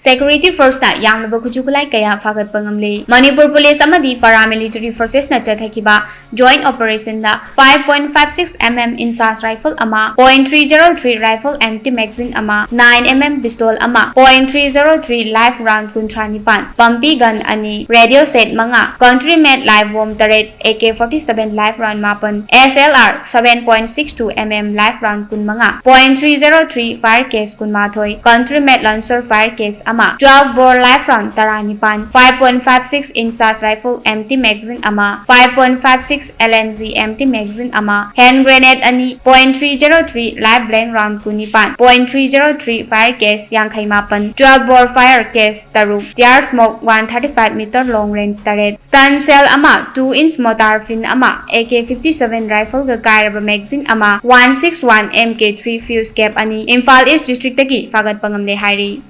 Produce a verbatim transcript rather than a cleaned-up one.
Security forceꯅ ꯌꯥꯝꯂꯕ ꯈꯨꯠꯁꯨ ꯈꯨꯠꯂꯥꯏ ꯀꯌꯥ ꯐꯥꯒꯠꯄ ꯉꯝꯂꯦ꯫ ꯃꯅꯤꯄꯨꯔ ꯄꯨꯂꯤꯁ ꯑꯃꯗꯤ paramilitary forcesꯅ ꯆꯠꯊꯈꯤꯕ joint operationꯗ five point five six mm INSAS rifle ꯑꯃ, point three zero three rifle empty magazine ꯑꯃ, nine mm pistol ꯑꯃ, point three zero three live round ꯀꯨꯟꯊ꯭ꯔꯥ ꯅꯤꯄꯥꯟ, pumpy gun ꯑꯅꯤ, radio set ꯃꯉꯥ, country made live bomb ꯇꯔꯦꯠ, AK forty seven live round ꯃꯥꯄꯟ, SLR seven point six two mm live round ꯀꯨꯟ ꯃꯉꯥ, point three zero three fire case ꯀꯨꯟ ꯃꯥꯊꯣꯏ, country made launcher fire case ꯑꯃ, twelve bore live round ꯇꯔꯥ ꯅꯤꯄꯥꯟ, five point five six INSAS rifle empty magazine ꯑꯃ, five point five six LMG empty magazine ꯑꯃ, hand grenade ꯑꯅꯤ, point three zero three live blank round ꯀꯨꯟ ꯅꯤꯄꯥꯟ, point three zero three fire case ꯌꯥꯡꯈꯩ ꯃꯥꯄꯟ, twelve bore fire case ꯇꯔꯨꯛ, tear smoke one thirty five meter long range ꯇꯔꯦꯠ, stun shell ꯑꯃ, two inch mortar fin ꯑꯃ, AK fifty seven rifleꯒ ꯀꯥꯏꯔꯕ magazine ꯑꯃ, one six one MK three fuse cap ꯑꯅꯤ Imphal East districtꯇꯒꯤ ꯐꯥꯒꯠꯄ ꯉꯝꯂꯦ ꯍꯥꯏꯔꯤ꯫